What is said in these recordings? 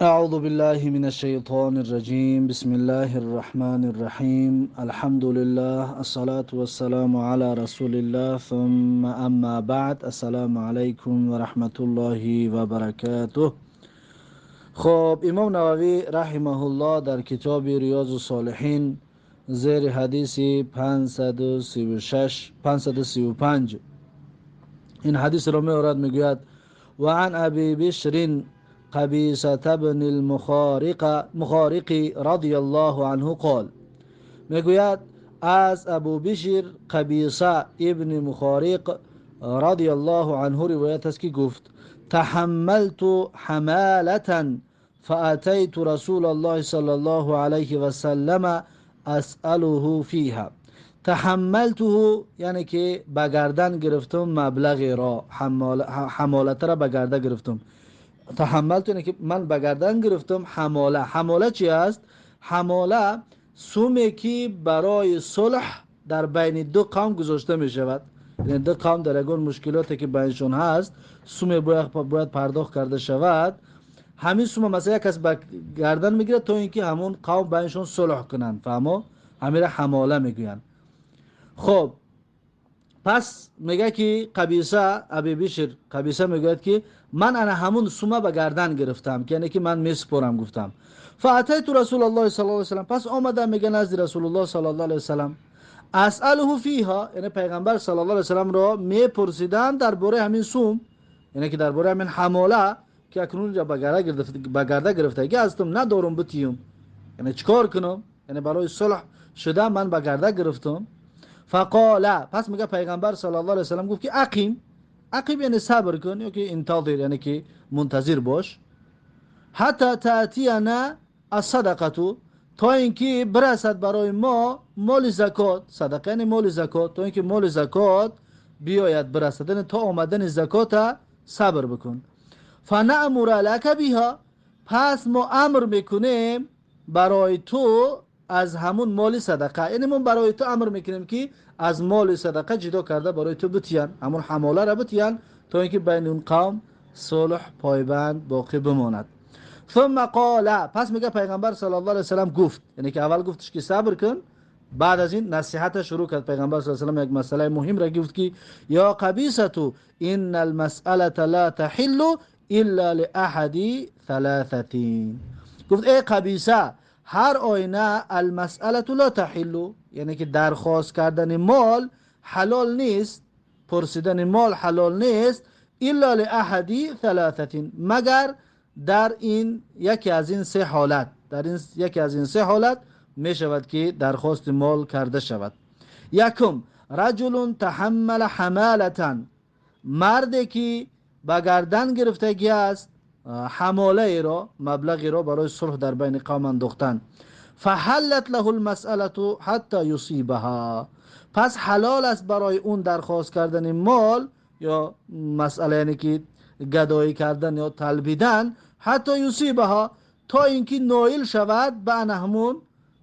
أعوذ بالله من الشيطان الرجيم. بسم الله الرحمن الرحيم. الحمد لله، الصلاة والسلام على رسول الله، ثم أما بعد. السلام عليكم ورحمة الله وبركاته. خب، امام نووی رحمه الله در کتاب ریاض الصالحین زیر حدیث 536 535 این حدیث را می‌آورد، میگوید: وعن ابی بشر قبیصة بن المخارق رضی الله عنه قال. میگوید از ابو بشر قبیصه ابن مخارق رضی الله عنه روایت است که گفت: تحملت حمالة فأتيت رسول الله صلى الله عليه وسلم أسأله فيها. تحملته یعنی که به گردن گرفتم مبلغی را، حمالت را به گردن گرفتم. تحملت یعنی که من به گردن گرفتم حماله. حماله چی است؟ حماله سومی که برای صلح در بین دو قوم گذاشته می شود. یعنی دو قوم در یگان مشکلاتی که بینشون هست، سومی باید پرداخت کرده شود. همین سوم مثلا یک کس به گردن میگیره تا اینکه همون قوم بینشون صلح کنند. فهمو؟ همین را حماله میگویند. خب، پس میگه که قبیصه، ابی بشر قبیصه میگوید که من انا همون سومه به گردن گرفتم، که یعنی که من میسپرم گفتم. فاتیت رسول الله صلی الله علیه وسلم، پس آمدم میگه نزد رسول الله صلی الله علیه وسلم، اساله فیها، یعنی پیغمبر صلی الله علیه وسلم را میپرسیدم درباره همین سوم، یعنی که درباره همین حماله که اکنون اینجا به گرده گرفته که هستم، ندارم بتیم، یعنی چیکار کنم؟ یعنی برای صلح شده من به گرده گرفتم. فقال، پس میگه پیغمبر صلی الله علیه وسلم گفت که اقیم. اقیم یعنی صبر کن یا که انتظر، یعنی که منتظر باش. حتی تأتینا الصدقه، تا اینکه برسد برای ما مال زکات. صدقه یعنی مال زکات. تا اینکه مال زکات بیاید برسد، یعنی تا آمدن زکات صبر بکن. فنأمر لك بها، پس ما امر میکنیم برای تو از همون مال صدقه، یعنی ما برای تو امر میکنیم که از مال صدقه جدا کرده برای تو بتیان، همون حماله را بتیان، تا اینکه بین اون قوم صلح پایبند باقی بماند. ثم قال، پس میگه پیغمبر صلی الله علیه وسلم گفت، یعنی که اول گفتش که صبر کن، بعد از این نصیحت شروع کرد. پیغمبر صلی الله علیه وسلم یک مسئله مهم را گفت که یا قبیصه ان المسأله لا تحل الا لاحد ثلاثه. گفت ای قبیصه، هر آینه المسأله لا تحل، یعنی که درخواست کردن مال حلال نیست، پرسیدن مال حلال نیست، الا لاحد ثلاثه، مگر در این یکی از این سه حالت. در این یکی از این سه حالت می شود که درخواست مال کرده شود. یکم، رجل تحمل حمالة، مردی که به گردن گرفتگی است حماله ای را، مبلغی را برای صلح در بین قوم انداختن. فحلت له المسأله حتی یصیبها، پس حلال است برای اون درخواست کردن مال یا مسئله، یعنی که گدایی کردن یا طلبیدن، حتی یصیبها، تا اینکه نایل شود به همون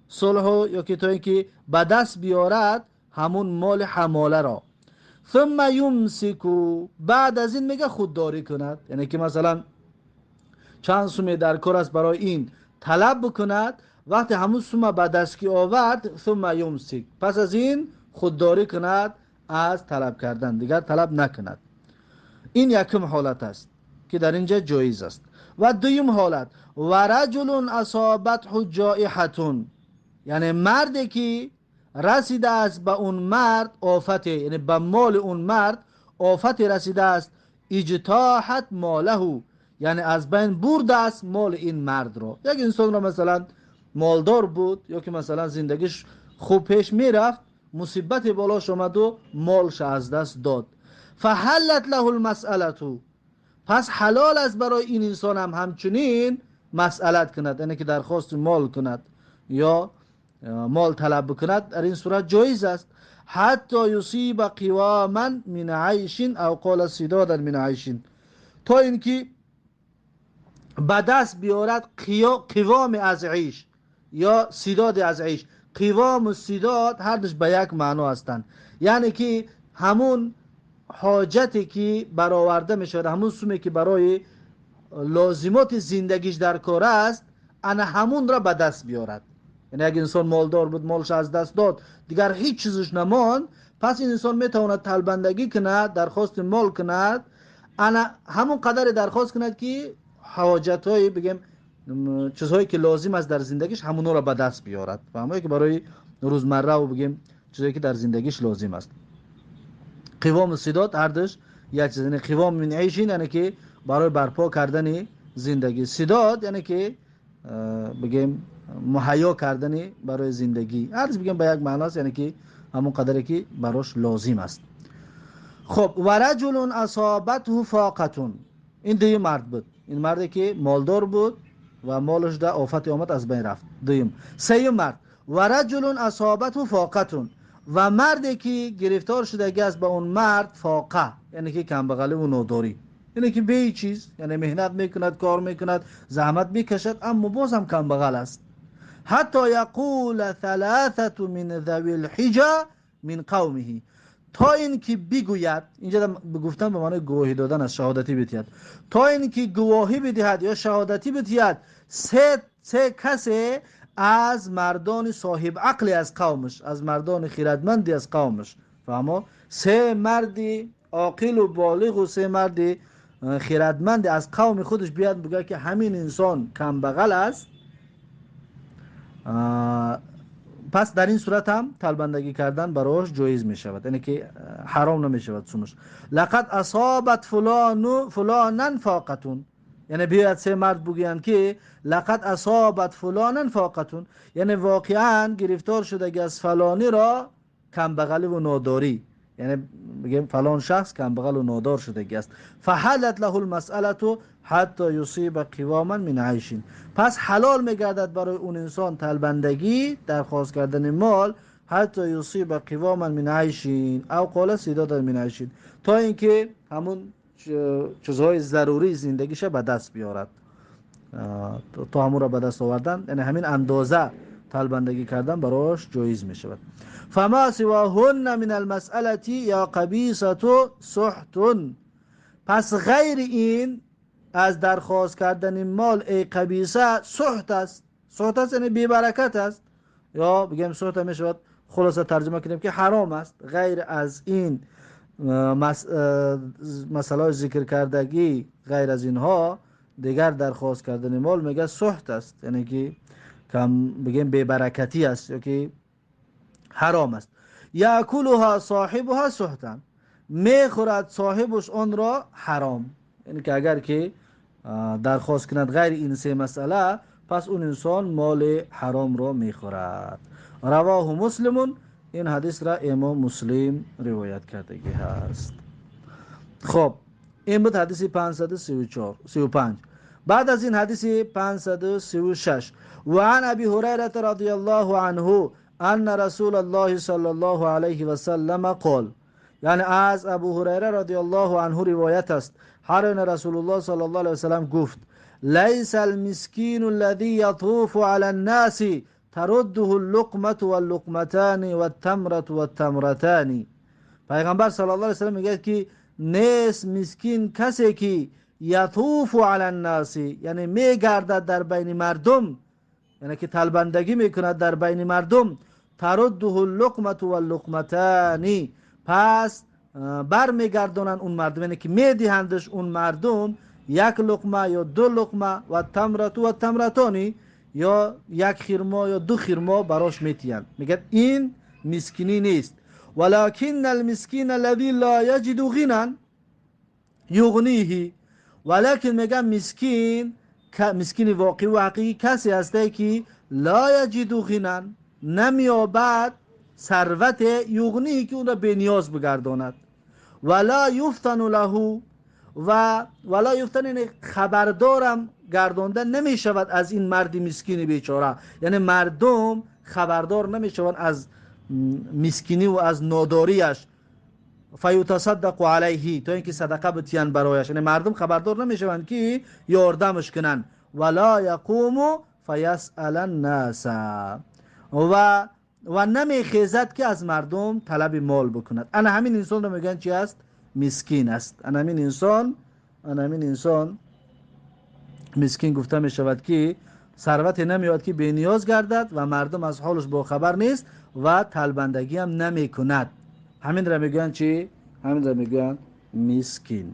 صلح یا که تا اینکه به دست بیارد همون مال حماله را. ثم یمسک، بعد از این میگه خودداری کند، یعنی که مثلا چند سومه در کار است برای این طلب بکند، وقتی همون سومه به دست که آورد، ثم یمسک، پس از این خودداری کند از طلب کردن، دیگر طلب نکند. این یکم حالت است که در اینجا جایز است. و دویم حالت، و رجل اصابته جائحة، یعنی مردی که رسیده است به اون مرد آفت، یعنی به مال اون مرد آفت رسیده است، اجتاحت ماله، یعنی از بین برده است مال این مرد را. یک انسان را مثلا مالدار بود یا که مثلا زندگیش خوب پیش میرفت، مصیبت بالاش آمد و مالش از دست داد. فحلت له المسأله، پس حلال است برای این انسان هم همچنین مسئلت کند، یعنی که درخواست مال کند یا مال طلب بکند، در این صورت جایز است. حتی یصیب قواما من عیش او قال سدادا من عیش، تا اینکه به دست بیارد قوام از عیش یا سداد از عیش. قوام و سداد هر دوش به یک معنا هستند، یعنی که همون حاجتی که برآورده می شود، همون سومی که برای Лозимоти зиндагиш дар кор аст, ана ҳамунро ба даст биёрад. Яъне як инсон молдор буд, молш аз даст дод, дигар ҳеҷ чизаш намонд, пас ин инсон метавонад талбандагӣ кунад, дархости мол кунад, ана ҳамон қадаре дархост кунад, ки ҳоҷатҳои, бигем, чизҳое ки лозим аст дар зиндагиш, ҳамонҳоро ба даст биёрад. Фаҳмое ки барои рӯзмарраву, бигем, чизое ки дар зиндагиш лозим аст. Қивому сидод ҳардуш як чиз, яъне қивом мин айшин, яъне ки барои барпо кардани зиндагӣ, сидод яъне ки, бигем, муҳайё кардани барои зиндагӣ, ҳардуш, бигем, ба як маъно аст, яъне ки ҳамон қадаре ки барош лозим аст. Хуб, ва раҷулун асобатҳу фоқатун. Ин дуюм мард буд, ин марде ки молдор буд ва молаш да офате омад, аз байн рафт. Дуюм. Сеюм мард: ва раҷулун асобатҳу фоқатун, ва марде ки гирифтор шудагӣ аст ба он мард фоқа, яъне ки камбағалӣ нодорӣ, яъне ки бе чиз, яъне меҳнат мекунад, кор мекунад, заҳмат мекашад, аммо боз ҳам камбағал аст. Ҳатто яқула ثلاثة من ذوي الحجى من قومه, то ин ки бигӯяд, инҷа гуфтан ба маънои гувоҳӣ додан аст, шаҳодатӣ бидиҳад, то ин ки гувоҳӣ бидиҳад ё шаҳодатӣ бидиҳад се касе аз мардони соҳиб ақле аз қавмаш, аз мардони хирадманде аз қавмаш. Фаҳмо, се марди оқилу болиғу се марди хирадманде аз қавми худаш биёяд, бигӯяд, ки ҳамин инсон камбағал аст. Пас дар ин сурат ҳам талбандагӣ кардан бароаш ҷоиз мешавад, яъне ки ҳаром намешавад сумаш. Лақад асобат фулонан фоқатун, яъне биёяд се мард, бигӯянд, ки лақад асобат фулонан фоқатун, яъне воқеан гирифтор шудаги аз фалониро камбағаливу нодорӣ, яъне бигем, фалон шахс камбағалу нодор шудагӣ аст. Фаҳалат лаҳу лмасъалату ҳатто юсиба қивоман мин айшин, пас ҳалол мегардад барои он инсон талбандагӣ, дархост кардани мол, ҳатто юсиба қивоман мин айшин ав қола сидодан мин айшин, то ин ки ҳамун чизҳои зарурии зиндагиша ба даст биёрад. То ҳамонро ба даст овардан, яъне ҳамин андоза талбандагӣ кардан бароаш ҷоиз мешавад. Фама сивоҳунна мин алмасъалати ё қабисату суҳтун, пас ғайри ин аз дархост кардани мол, эй Қабиса, суҳт аст. Суҳт аст, яъне бебаракат аст, ё бигем, суҳта мешавад хулоса тарҷума кунем, ки ҳаром аст. Ғайр аз ин масъалаҳои зикркардагӣ, ғайр аз инҳо дигар дархост кардани мол, мега, суҳт аст, яъне ки кам, бигем, бебаракатӣ аст ё ки ҳаром аст. Яъкулуҳа соҳибуҳа суҳтан, мехӯрад соҳибуш онро ҳаром. Яъне ки агар ки дархост кунад ғайри ин се масъала, пас он инсон моли ҳаромро мехӯрад. Равоҳу Муслимун, ин ҳадисра имом Муслим ривоят кардагӣ ҳаст. Хоб, ин буд ҳадиси 535. Баъд аз ин ҳадиси 536: وعن أبي هريرة رضي الله عنه أن رسول الله صلى الله عليه وسلم قال, یعنی از ابو هریره رضی الله عنه روایت است، هر رسول الله صلی الله علیه وسلم گفت: ليس المسكين الذي يطوف على الناس ترده اللقمة واللقمتان والتمرة والتمرتان. پیغمبر صلی الله علیه وسلم میگه که نیست مسکین کسی که یطوف علی الناس، یعنی میگردد در بین مردم، یعنی که تلبندگی میکند در بین مردم، ترده اللقمة واللقمتان، پس بر میگردانند اون مردم، یعنی که میدهندش اون مردم یک لقمه یا دو لقمه، و تمرة و تمرتان، یا یک خرما یا دو خرما براش میتیند. میگه این مسکینی نیست. ولكن المسكين الذي لا يجد غنى يغنيه، ولكن میگه مسکین، مسکین واقعی و حقیقی کسی هسته که لا يجد غنى، نمیابد ثروت، یغنیه، که اون را به نیاز بگرداند، ولا یفطن له و ولا یفطن، یعنی خبردارم گردانده نمی شود از این مرد مسکین بیچاره، یعنی مردم خبردار نمی شوند از مسکینی و از ناداریش، فیتصدق علیه، تا اینکه صدقه بتیان برایش، یعنی مردم خبردار نمیشوند که یاردمش کنن، ولا یقوم فیسأل الناس، و نمیخیزد که از مردم طلب مال بکند. انا همین انسان رو میگن چی است؟ مسکین است. انا همین انسان، انا همین انسان. Мискин гуфта мешавад ки сарвате намеояд ки бениёз гардад ва мардум аз ҳолаш бохабар нест ва талбандагӣ ҳам намекунад. Ҳаминро мегӯянд чӣ? Ҳаминро мегӯянд мискин.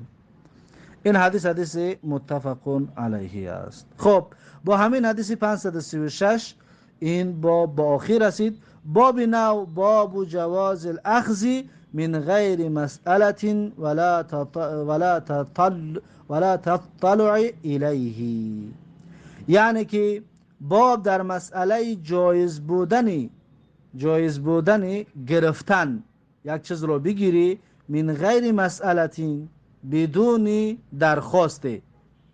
Ин ҳадис ҳадиси муттафақун алайҳи аст. Хуб, бо ҳамин ҳадиси 536 ин боб ба охир расид. Боби нав, бобу ҷавози лахзи мин ғайри масъалатин вала таталуи илайҳи, яъне ки боб дар масъалаи ҷоиз будани гирифтан, як чизро бигирӣ, мин ғайри масъалатин, бидуни дархосте,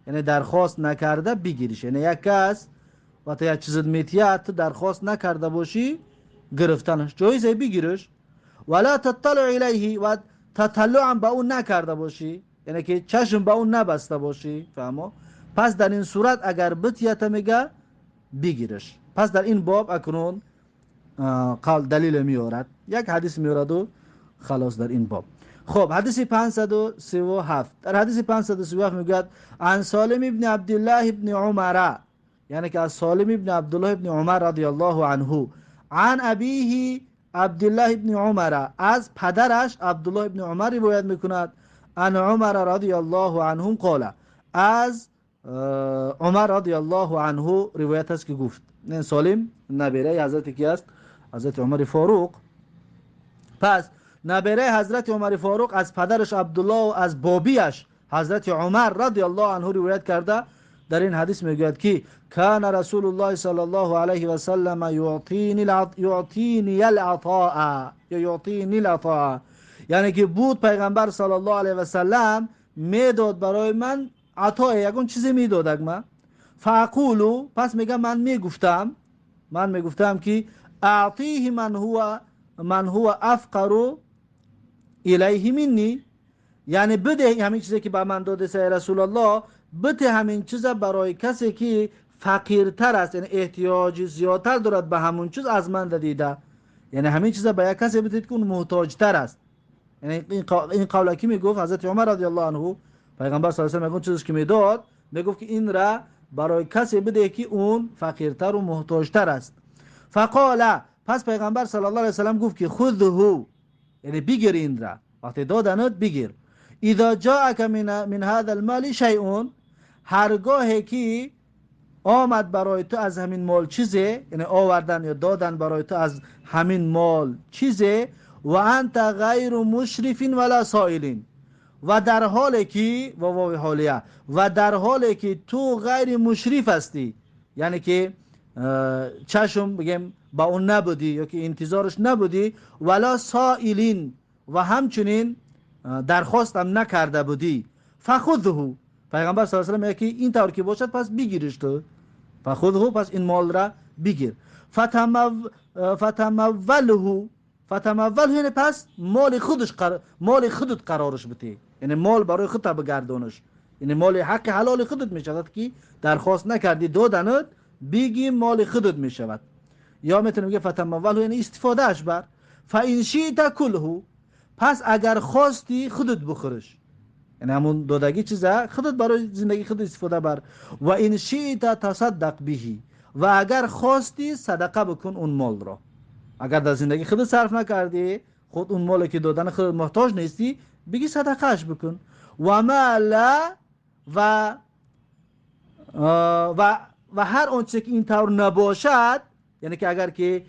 яъне дархост накарда бигириш. Яъне як кас вақте як чизат метиҳад, ту дархост накарда бошӣ, гирифтанаш ҷоизе, бигириш. Вала таталу илайҳи, ва таталлуам ба ӯ накарда бошӣ, яъне ки чашм ба ӯ набаста бошӣ. Фаҳмо? Пас дар ин сурат агар битията, мега, бигириш. Пас дар ин боб акнун қавл далеле меорад, як ҳадис меораду халос дар ин боб. Хуб, ҳадиси 537. Дар ҳадиси 537 мегӯяд: ан Солим ибни Абдуллоҳ ибни Умара, яъне ки аз Солим ибни Абдуллоҳ ибни Умар радиаллоҳу анҳу, ан абиҳи Абдуллоҳ ибни Умара, аз падараш Абдуллоҳ ибни Умар ривоят мекунад, ан Умара радиаллоҳу анҳум қола, аз Умар радиаллоҳу анҳу ривоят аст ки гуфт. Солим набераи ҳазрати ки аст? Ҳазрати Умари Форуқ. Пас набераи ҳазрати Умари Форуқ аз падараш Абдуллоҳ, аз бобиаш ҳазрати Умар радиаллоҳу анҳу ривоят карда, дар ин ҳадис мегӯяд ки кана Расулуллоҳи саллаллоҳу алайҳи васаллама юътини алъатоа ё юътини алъатоа, яъне ки буд пайғамбар саллаллоҳу алайҳи васаллам медод барои ман атое, ягон чизе медодак ма. Фаақулу, пас мега, ман мегуфтам ки аътиҳи ман ҳува афқару илайҳи минни, яъне биде ҳамин чизе ки ба ман додеса, эй Расулаллоҳ, бите ҳамин чиза барои касе ки фақиртар аст, яъне эҳтиёҷи зиёдтар дорад ба ҳамун чиз аз ман дадида. Яъне ҳамин чиза ба як касе бидед ки он муҳтоҷтар аст. Ин қавла ки мегуфт? Ҳазрати Умар радиаллоҳу анҳу. Пайғамбар с ягон чизеш ки медод, мегуфт ки инра барои касе бидеҳ ки он фақиртару муҳтоҷтар аст. Фақола, пас пайғамбар саллаллоҳу алайҳи васаллам гуфт ки хузҳу, яъне бигир инра, вақте доданат бигир. Изо ҷаака мин ҳаза алмоли шайъун, ҳаргоҳе ки омад барои ту аз ҳамин мол чизе, яъне овардан ё додан барои ту аз ҳамин мол чизе, ва анта ғайру мушрифин вала соилин, ва дар ҳоле ки ва вови ҳолия, ва дар ҳоле ки ту ғайри мушриф ҳастӣ, яъне ки чашм бигем ба он набудӣ ё ки интизораш набудӣ, вала соилин, ва ҳамчунин дархостам накарда будӣ, фахузҳу, пайғамбар с салам мегӯяд ки ин тавр ки бошад, пас бигириш ту. Фахузҳу, пас ин молра бигир. Фатамаввалҳу, фатамаввалҳу, яъне пас моли худаш, моли худат қарораш битӣ, яъне мол барои худта бигардонаш, яъне моли ҳаққи ҳалоли худат мешавад ки дархост накардӣ, доданат, биги, моли худат мешавад. Ё метавонем бигем фатамаввалҳу, яъне истифодааш бар. Фаин шита кулҳу, пас агар хости, худат бихӯриш, яъне ҳамун додагӣ чиза худат барои зиндагии худ истифода бар. Ва ин шита тасаддақ биҳи, ва агар хости, садақа бикун он молро. Агар дар зиндагии худат сарф накардӣ, худ он моле ки додани худат муҳтоҷ нестӣ, биги, садақааш бикун. Ва ма ла, ва ҳар он чизе ки ин тавр набошад, яъне ки агар ки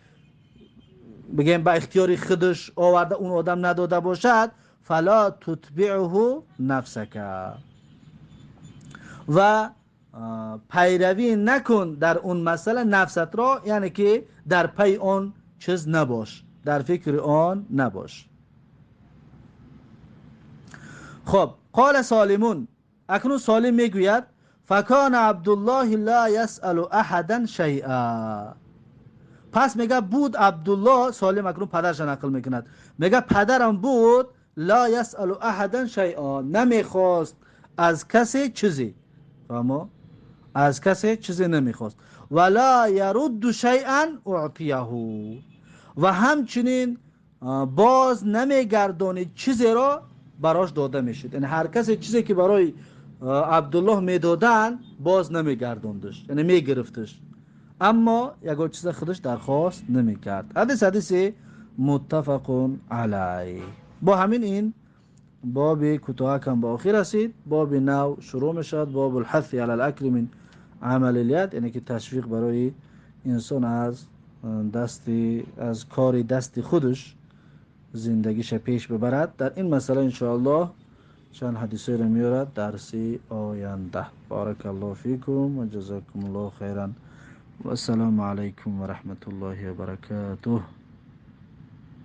бигем ба ихтиёри худаш оварда, он одам надода бошад, фала тутбиъҳу нафсака, ва пайравӣ накун дар он масъала нафсатро, яъне ки дар пайи он чиз набош, дар фикри он набош. Хоб, қола Солимун, акнун Солим мегӯяд: факана Абдуллоҳи ла ясъалу аҳадан шайъа. Пас мега, буд Абдуллоҳ, Солим акнун падарша нақл мекунад, мега, падарам буд, ла ясъалу аҳадан шайъа, намехост аз касе чизе, фаҳмо, аз касе чизе намехост. Ва ла ярудду шайъан уътияҳу, ва ҳамчунин боз намегардонид чизеро барош дода мешуд. Яъне ҳар касе чизе ки барои Абдуллоҳ медоданд, боз намегардондаш, яъне мегирифташ, аммо ягон чиза худаш дархост намекард. Ҳадис ҳадиси муттафақун алайҳ. Бо ҳамин ин боби кӯтоҳакам ба охир расид. Боби нав шурӯъ мешавад, бобу лҳаси ала лакли мин амали ляд, яъне ки ташвиқ барои инсон аз дасти аз кори дасти худаш зиндагиша пеш бибарад. Дар ин масъала иншоаллоҳ чанд ҳадисҳоеро меорад дарси оянда. Баракаллоҳу фикум ва ҷазакумуллоҳу хайран. Вассалому алайкум ва раҳматуллоҳи ва баракатуҳ.